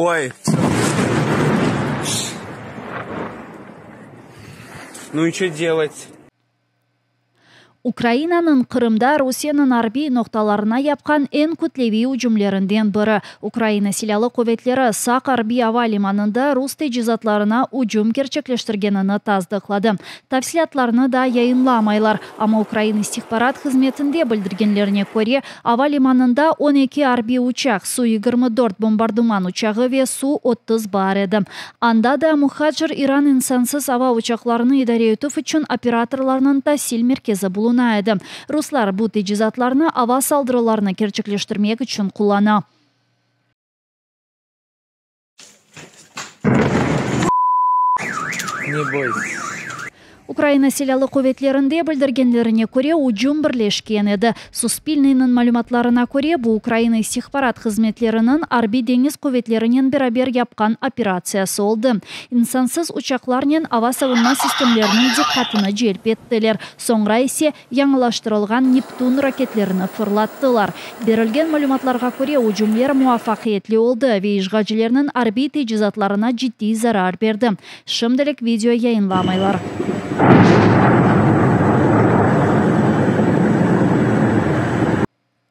Oy. Nu i ço delat? Ukrainanıñ Qırımda Rusiyeniñ arbiy noqtalarına yapqan eñ kütleviy ücümlerinden biri, Ukraina Silâlı quvetleri Saq arbiy ava limanında rus tecizatlarına ücüm kerçekleştirgenini tasdıqladı. Tafsilâtlarnı daa yayınlamaylar, amma Ukraina istihbarat hızmetinde bildirgenlerine köre, ava limanında 12 arbiy uçaq, Su 24 bombardıman uçağı ve Su 30 bar edi. Anda da Muhacir İran insansız ava uçaqlarını idare etüv içün operatorlarnıñ tasil merkezi buluna edi. Ruslar bu tecizatlarnı ava saldırılarını kerçekleştirmek içün qullana. Ne boyся. Ukraina Silâlı quvetlerinde bildirgenlerine köre, ücüm birleşken edi. Suspilneniñ malümatlarına köre, bu Ukraina istihbarat hızmetleriniñ Arbiy-deñiz quvetlerinen beraber yapqan operatsiyası oldı. İnsansız uçaqlarnen ava savunma sistemleriniñ diqqatını celp ettiler, soñra ise yañılaştırılğan Neptun raketlerini fırlattılar. Berilgen malümatlarğa köre, ücümler muvafaqiyetli oldı ve işğalcilerniñ arbiy tecizatlarına ciddiy zarar berdi. Şimdilik video yayınlamaylar.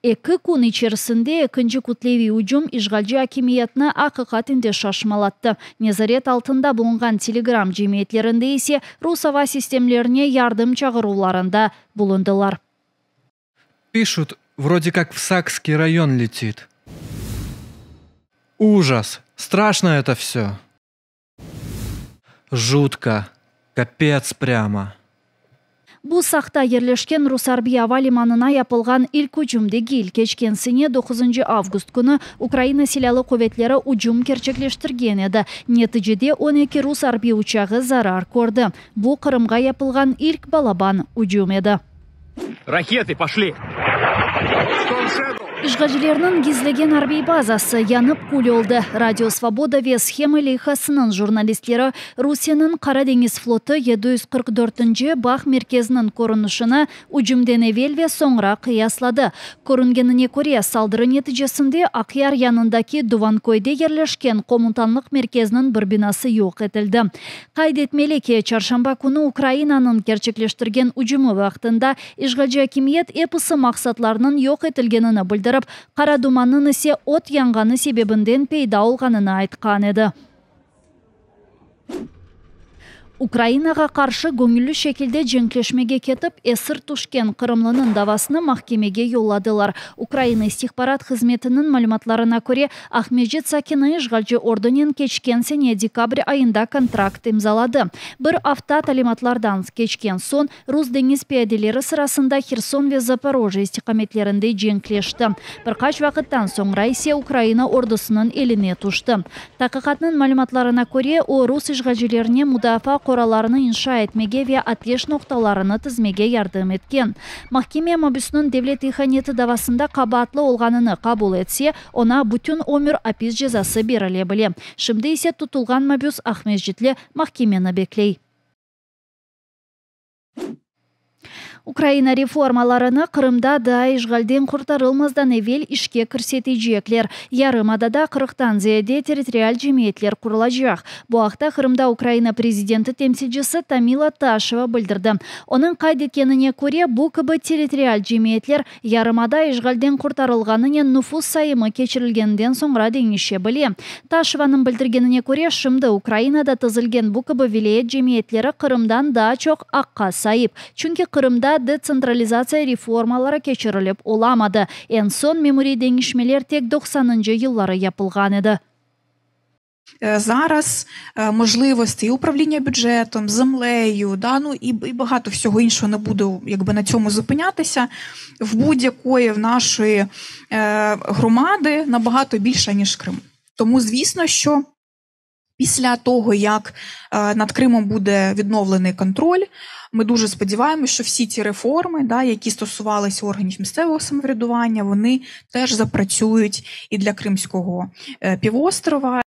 Eki kün içerisinde ekinci kütleviy ücüm işğalci akimiyetni aqiqaten de şaşmalattı. Nezaret altında bulunğan Telegram cemiyetlerinde ise rus ava sistemlerine yardım çağıruvlarında bulundılar. Pişut, vrode kak v Сакский rayon letit. Ujas! Straşno eto vsö! Jutko! Kapets prâmo! Bu Saqta yerleşken rus arbiy ava limanına yapılğan ilk ücüm degil. Keçken sene doquzıncı avgust künü Ukraina Silâlı quvetleri ücüm kerçekleştirgen edi. Neticede 12 rus arbiy uçağı zarar kördi. Bu, Qırımğa yapılğan ilk balaban ücüm edi. Raketı poşli! İşğalcilerniñ gizlegen arbiy bazası yanıp kül oldı. Radio Svoboda ve Shemı leyhasınıñ jurnalistleri Rusiyeniñ Qara deñiz flotu 744-nci bağ merkeziniñ körünişini ücümden evel ve soñra qıyasladı. Körüngenine köre, saldırı neticesinde Aqyar yanındaki Duvanköyde yerleşken komutanlıq merkeziniñ bir binası yoq etildi. Qayd etmeli ki, çarşamba künü Ukrayinanıñ kerçekleştirgen ücümi vaqtında işğalci akimiyet episi maqsatlarnıñ yoq etilgenini bildirip, qara dumannıñ ise ot yanğanı sebebinden peyda olğanını aytqan edi. Ukrainağa qarşı göñülli şekilde cenkleşmege ketip, esir tüşken qırımlınıñ davasını mahkemege yolladılar. Ukraina istihbarat hızmetiniñ malümatlarına köre, Aqmescit sakini işğalci ordunen keçken sene dekabr ayında kontrakt imzaladı. Bir afta talimatlardan keçken soñ, rus deñiz piyadeleri sırasında Herson ve Zaporojye istiqametlerinde cenkleşti. Bir qaç vaqıttan soñra ise Ukraina ordusınıñ eline tüşti. Taqiqatnıñ malümatlarına köre, o, rus işğalcilerine mudafaa qoralarını inşa etmege ve ateş noqtalarını tizmege yardım etken. Mahkeme mabüsniñ devlet ihaneti davasında qabaatlı olğanını qabul etse, oña bütün ömür apis cezası berile bile. Şimdi ise tutulğan mabüs Aqmescitli mahkemeni bekley. Ukraina reformalarını Qırımda daa işğalden qurtarılmazdan evel işke kirsetecekler. Yarımadada qırqtan ziyade territorial cemiyetler qurulacaq. Bu aqta Qırımda Ukraina prezidenti temsilcisi Tamila Taşeva bildirdi. Onıñ qayd etkenine köre, bu kibi territorial cemiyetler Yarımada işğalden qurtarılğanınen nufus sayımı keçirilgeninden soñra deñişe bile. Taşevanıñ bildirgenine köre, şimdi Ukrainada tizilgen bu kibi vilâyet cemiyetleri Qırımdan daa çoq aqqa saip, çünki Qırımda detsentralizatsiya reformaları keçirilip olamadı, eñ soñ memuriy deñişmeler tek doqsanıncı yılları yapılğan edi. Зараз можливостей управління бюджетом, землею, да, ну і і багато всього іншого не буду якби на цьому зупинятися. В будь-якої в нашої громади набагато більше, ніж Крим. Тому, звісно, що після того, як над Кримом буде відновлений контроль, ми дуже сподіваємося, що всі ці реформи, да, які стосувалися органів місцевого самоврядування, вони теж запрацюють і для Кримського півострова.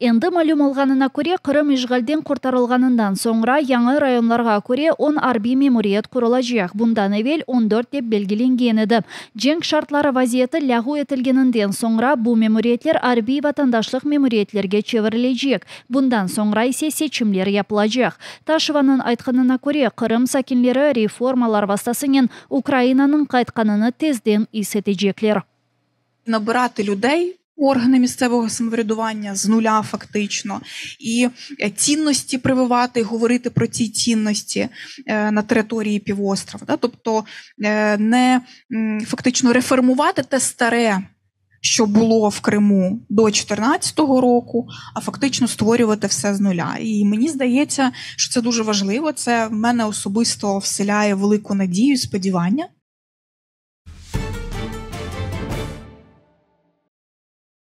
Endi malüm olğanına köre, Qırım işğalden qurtarılğanından soñra yañı rayonlarğa köre on arbiy memuriyet qurulacaq, bundan evel 14 dep belgilengen edi. Cenk şartları vaziyeti lâğu etilgeninden soñra bu memuriyetler arbiy-vatandaşlıq memuriyetlerge çevirilecek, bundan soñra ise seçimler yapılacaq. Taşevanıñ aytqanına köre, Qırım sakinleri reformalar vastasınen Ukrainanıñ qaytqanını tezden is etecekler. Набирати людей, органи місцевого самоврядування з нуля фактично, і цінності прививати, говорити про ці цінності на території півострова. Да? Тобто не фактично реформувати те старе, що було в Криму до 2014 року, а фактично створювати все з нуля. І мені здається, що це дуже важливо. Це в мене особисто вселяє велику надію, сподівання.